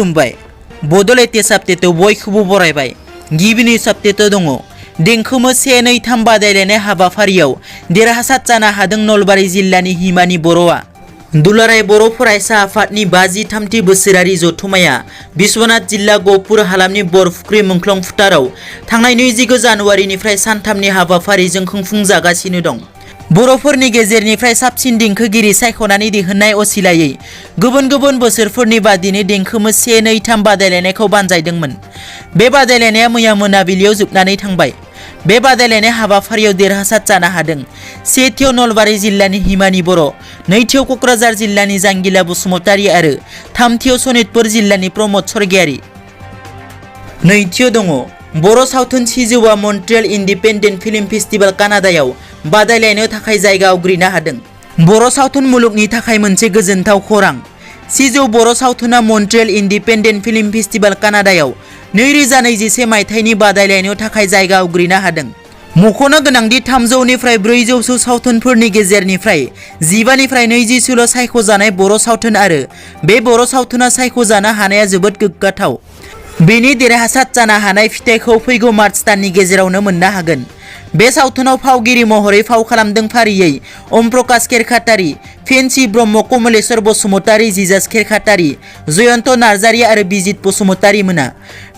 खुलुमबाय बड'लेण्ड साबटेटआव बयखौबो बरायबाय। गिबिनि साबटेटआव दङ देंखोमो 1-2-3 बादायलायनाय हाबाफारियाव देरहासार जानो हादों नलबारि जिल्लानि हिमानि बर'आ। दुलाराय बर' फरायसा आफादनि 53थि बोसोरारि जथुम्माया बिश्वनाथ जिल्ला गहपुर हालामनि बरफुख्रि मुंख्लं फोथाराव थांनाय 29 जानुवारिनिफ्राय सानथामनि हाबाफारिजों खुंफुंजागासिनो दं। बर'फोरनि गेजेरनिफ्राय साबसिन देंखोगिरि सायख'नानै दिहुननाय असिलायै गुबुन गुबुन बोसोरफोरनि बादिनो देंखोमो 1-2-3 बादायलायनायखौ बानजायदोंमोन। बे बादायलायनाया मैया मोनाबिलियाव जोबनानै थांबाय। बे बादायलायनाय हाबाफारियाव देरहासार जानो हादों सेथियाव नलबारि जिल्लानि हिमानि बर', नैथियाव क'क्राझार जिल्लानि जांगिला बसुमतारी आरो थामथियाव सनितपुर जिल्लानि प्रमद स्वर्गियारी। नैथियाव दङ बर' सावथुन सिजौआ मन्ट्रियेल इन्डिपेन्डेन्ट फिल्म फेस्टिभेल कानाडायाव बादायलायनो थाखाय जायगा आवग्रिनो हादों। बर' सावथुन मुलुगनि थाखाय मोनसे गोजोनथाव खौरां। सिजौ बर' सावथुना मन्ट्रियेल इन्डिपेन्डेन्ट फिल्म फेस्टिभेल कानाडायाव 2021 मायथाइनि बादायलायनो थाखाय जायगा आवग्रिनो हादों। मख'नो गोनांदि 300निफ्राय 400 सावथुनफोरनि गेजेरनिफ्राय 15निफ्राय 20सोल' सायख'जानाय बर' सावथुन आरो बे बर' सावथुना सायख'जानो हानाया जोबोद गोग्गाथाव। बेनि देरहासार जानो हानाय फिथाइखौ फैगौ मार्च दाननि गेजेरावनो मोननो हागोन। बे सावथुनाव फावगिरि महरै फाव खालामदों फारियै ओम प्रकाश खेरखातारि, फेन्सि ब्रह्म, कमलेश्वर बसुमतारी, जिजास खेरखातारि, जयन्त नार्जारि आरो बिजित बसुमतारी मोना।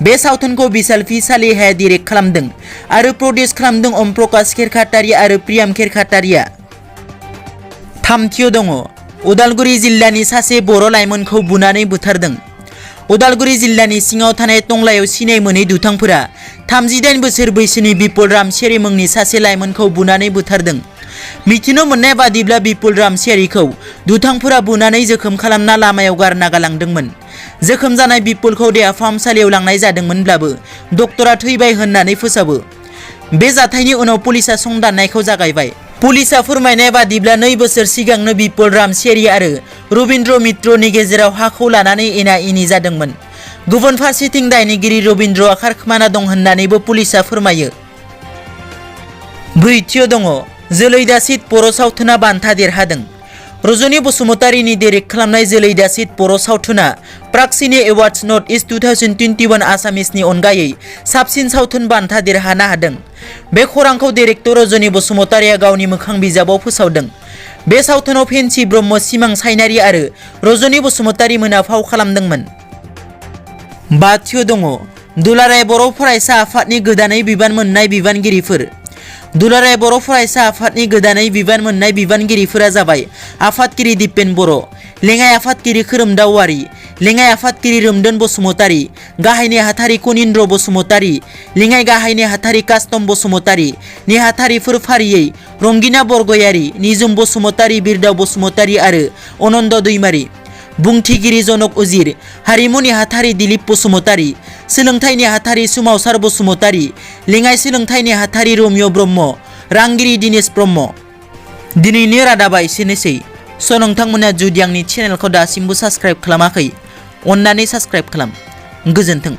बे सावथुनखौ बिशाल पि सालिहाया डिरेक्ट खालामदों आरो प्रडिउस खालामदों ओम प्रकाश खेरखातारि आरो प्रियाम खेरखातारिया। थामथियाव दङ उदालगुरि जिल्लानि सासे बर' लाइमोनखौ बुनानै बुथारदों। उदालगुरि जिल्लानि सिङाव थानाय टंलायाव सिनाय मोनै दुथांफोरा 38 बोसोर बैसोनि बिपुल रामसियारि मुंनि सासे लाइमोनखौ बुनानै बुथारदों। मिथिनो मोननाय बादिब्ला बिपुल रामसियारिखौ दुथांफोरा बुनानै जोखोम खालामना लामायाव गारना गालांदोंमोन। जोखोम जानाय बिपुलखौ देहा फाहामसालियाव लांनाय जादोंमोनब्लाबो डक्टरा थैबाय होननानै फोसावो। बे जाथायनि उनाव पुलिसा संदाननायखौ जागायबाय। पुलिसा फोरमायनाय बादिब्ला 2 बोसोर सिगांनो बिपुल रामसियारि आरो रबिन्द्र मित्रनि गेजेराव हाखौ लानानै एना-एनि जादोंमोन। गुबुन फारसेथिं दायनिगिरि रबिन्द्रआ खारखोमाना दं होननानैबो पुलिसा फोरमायो। ब्रैथियाव दङ जोलैदासित बर' सावथुना बान्था देरहादों। रजनी बसुमतारीनि डिरेक्ट खालामनाय जोलैदासित बर' सावथुना प्राक्सिनि एवार्ड्स नर्थ इस्ट 2021 आसामिसनि अनगायै साबसिन सावथुन बान्था देरहानो हादों। बे खौरांखौ डिरेक्टर रजनी बसुमतारीया गावनि मोखां बिजाबाव फोसावदों। बे सावथुनाव फेन्सि ब्रह्म, सिमां सायनारि आरो रजनी बसुमतारी मोना फाव खालामदोंमोन। बाथियाव दङ दुलाराय बर' फरायसा आफादनि गोदानै बिबान मोननाय बिबानगिरिफोर। दुलाराय बर' फरायसा आफादनि गोदानै बिबान मोननाय बिबानगिरिफोरा जाबाय आफादगिरि दिपेन बर', लेङाइ आफादगिरि खोरोमदाव औवारि, लेङाइ आफादगिरि रोमदोन बसुमतारी, गाहाय नेहाथारि कनिन्द्र बसुमतारी, लेङाइ गाहाय नेहाथारि कास्टम बसुमतारी, नेहाथारिफोर फारियै रंगिना बरगयारी, निजुम बसुमतारी, बिरदाव बसुमतारी आरो अनन्द दैमारि। बुंथिगिरि जनक उजिर, हारिमु नेहाथारि दिलीप बसुमतारी, सोलोंथाइ नेहाथारि सुमावसार बसुमतारी, लेङाइ सोलोंथाइ नेहाथारि रमिय ब्रह्म, रांगिरि दिनेश ब्रह्म। दिनैनि रादाबा एसेनोसै। नोंथांमोना जुदि आंनि चेनेलखौ दासिमबो साबस्क्राइब खालामाखै, अन्नानै साबस्क्राइब खालाम। गोजोन्थों।